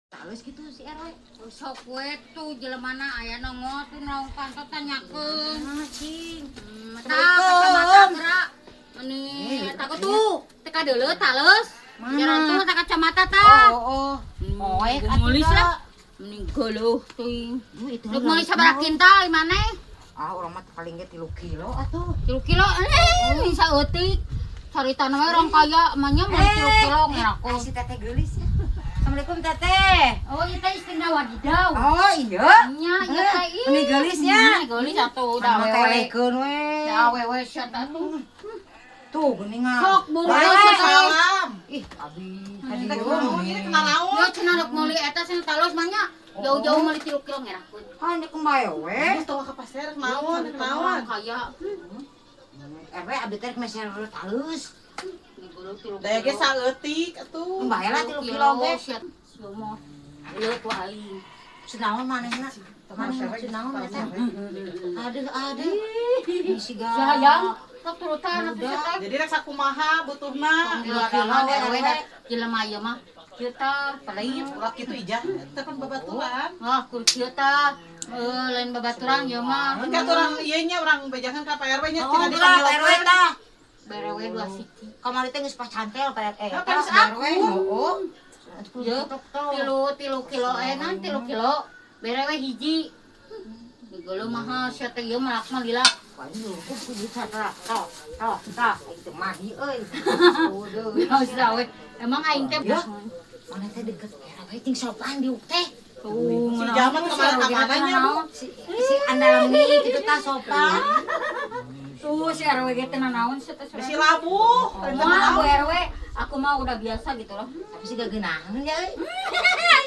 Halus gitu si RW. Sok we tuh jelemana aya nongol tuh naung kantor tanyakeun. Ah, cing. Tah kacamata gerak. Meni eta tuh teka deuleu taleus. Mana? Jalan tuh teh kacamata tah. Oh, oh. Poek atuh Meuli da. lah. Meni geuleuh teuing. Itu Rek meuli sabaraha kintal di maneh? Ah, urang mah paling ge 3 kilo atuh. 3 kilo eh saeutik. Caritana we orang kaya mah nya meuli 3 kilo ngerakeun. Ah, si teteh geulis ya. Assalamualaikum teteh. Oh, ieu teh istrina Wadidaw. Oh, iya. Nya ieu teh ih. Meni geulis nya. Meni geulis atuh da Mah awewe. kelekeun we. Da awewe sia teh atuh. Tuh geuningan. Sok buru Bae. sia teh. Salam. Ih, abi. Tadi ini kenal naon? Yo cenah rek meuli eta cenah talos mah nya. Jauh-jauh meuli 3 kilo ngerakeun. Ah, ini kembae we. Geus tong ka pasar naon, naon. Kaya. RW abdi teh rek meser talus. Daya ge saeutik atuh. Kembae lah 3 kilo ge. Sia mah. Ieu tuh aing. Senaon manehna? Manehna senaon eta? Aduh, aduh. Ini siga. Sayang, sok turutan atuh sia teh. Jadi rek sakumaha butuhna. Kilo RW da jelema ieu mah. Kieu tah pelit. Ulah kitu ijah, teh pan babaturan. Wah, kur kieu tah. Lain babaturan ieu mah. Engke atuh urang ieu nya urang bejakeun ka Pak RW nya Oh, cenah geura Pak RW tah. Bere we 2 siki. Kamari teh geus pacantel Pak RW. Nah, panas Pak RW. aku. Heeh. Ieu tilu kilo nan 3 kilo. Bere we hiji. Geuleuh mahal sia teh ieu melak mah lila. Waduh, kudu tah tah tah tah itu mahi euy. Udah. Biasa we. Emang aing teh Ya. Mana teh deket RW ting sopan diuk teh. Tuh, Si Jamat kemana kamananya, Bu? Si andalan kitu tah sopan. Tuh si RW ge teh nanaon sia teh. Bisi labuh. Mah Bu RW, aku mah udah biasa gitu loh. Tapi sih gak geunaheun ya euy.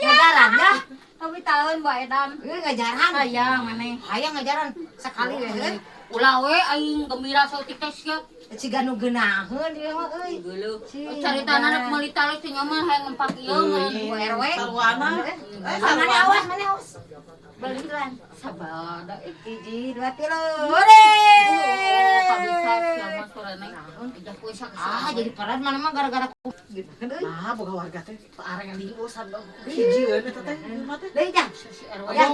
Ngajaran ya. Tapi tahun Bu Edan. Euy ngajaran. Hayang maneh. Hayang ngajaran sekali we euy. Ulah we aing gembira saeutik teh sia. Siga nu geunaheun ieu mah euy. Geuleuh. Si, Caritana rek meuli tali teh nyaman hayang ngempak ieu mah Bu RW. Sarwana. Eh, Mana sarwana. awas, mana awas. Balikan. Sabar da ih. 1, 2, 3. Hore. Oh, kabisa sia mah sorena. Ijah ku sak. Ah, jadi peran mana mah gara-gara gitu. Nah, boga warga teh areng liusan hijieun eta teh mah teh. Deui tah. Si RW. Ya.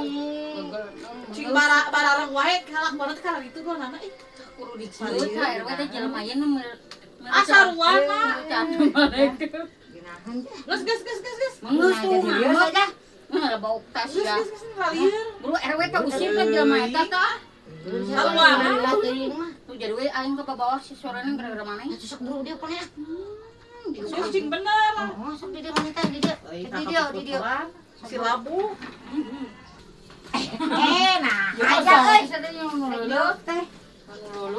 Cing bara barareng wae kalakuan teh kana ditu gua ih. Kudu dicieu tah RW teh jelema ieu nu Ah, sarwana. Geunaheun teh. Geus geus geus geus geus. Mengeus tuh Jadi lieur ngambek. saja. Nah, bau tas Geus ya. geus geus lalieur. Buru RW teh usir kan jelema eta tah. Sarwana. Teuing mah. Tuh jadi we aing ke bawah si sorena gara-gara maneh. Atuh sok buru dia pan ya. Geus cing bener. Oh, sok di dieu maneh teh di dieu. Di dieu, di dieu. Si labuh. Eh, nah, aja euy. Lulu. Teh. Lulu.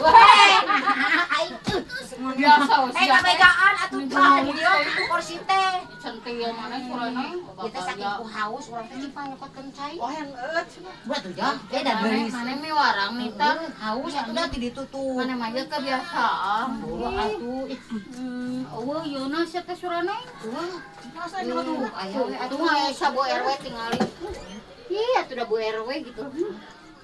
Aing tuh. Biasa Eh, kabegaan atuh tah di dieu kursi teh. Centil maneh sorena. Kita saking ku haus urang teh cipang nyokotkeun cai. Oh, yang eueuh cenah. Buat tuh jah, eh da Maneh geulis. maneh mi warang nih tah. Haus atuh da ti ditu tuh. Maneh mah ieu kebiasaan. Buru atuh. Ih, Eueuh yeuna sia teh sorena. wah. Masa ini mah tuh. Tuh, aya we Atuh atuh. mah aya bu RW tingali. Ih, atuh da bu RW gitu.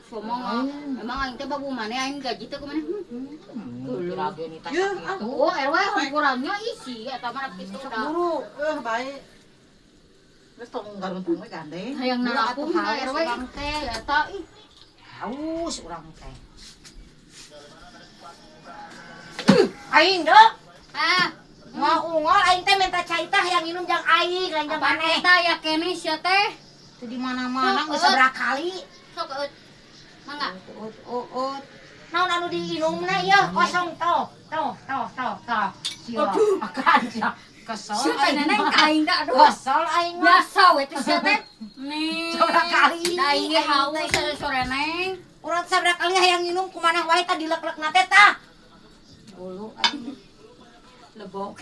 Somong emang aing teh babu maneh aing gaji teh kumaha? Kira ge ni tah Yeuh, sakitu. Oh, RW hampurannya isi eta mah kitu Sok da. buru. Bae. Geus tong garuntang we gandeng. Hayang Buru narapung atuh ka haus RW urang teh. Eta ih. Haus urang teh. Aing deh. Ah, Mau ungol aing teh minta cai tah yang minum jang aing lain jang apaan maneh. eta ya keneh sia teh? Itu di mana-mana geus Sok, sabaraha kali. Sok eut. Mangga. Ut ut ut. Naon anu diinumna ieu kosong toh. Toh toh toh toh. Sia makan sia. Kesel Sia teh aing neneng mah. ka aing da aduh. Kesel aing mah. Biasa we teh sia teh. Nih. Sabaraha kali. Da aing ge Aing haus teh. sore sore neng. Urang sabaraha kali hayang nginum kumanah wae tah dilek-lekna teh tah. Bulu aing. Lebok.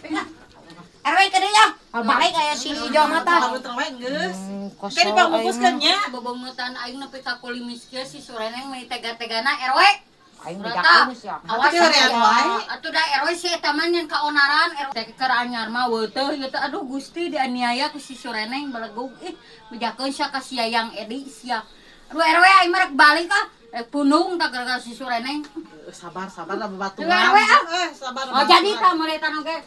RW ke deui ah. Balik aya si Ijo mah tah. Garuntang wae geus. Kesel Kayak dipangungkuskeun nya. Bebongetan aing nepi ka kulimis kieu si sore neng meuni tega-tegana RW. Aing Rata. bejakeun sia. Awas Atuh diheurean wae. Atuh da RW si eta mah nyen kaonaran RW teh keur anyar mah weuteuh ieu teh aduh Gusti dianiaya ku si Sureneng belegug ih bejakeun sia ka si Yayang Edi sia. Aduh RW aing mah rek balik ah. Rek punung tah gara-gara si Sureneng. Sabar sabar lah babaturan. RW ah. Eh, sabar. Oh jadi tah meuli tanah oge.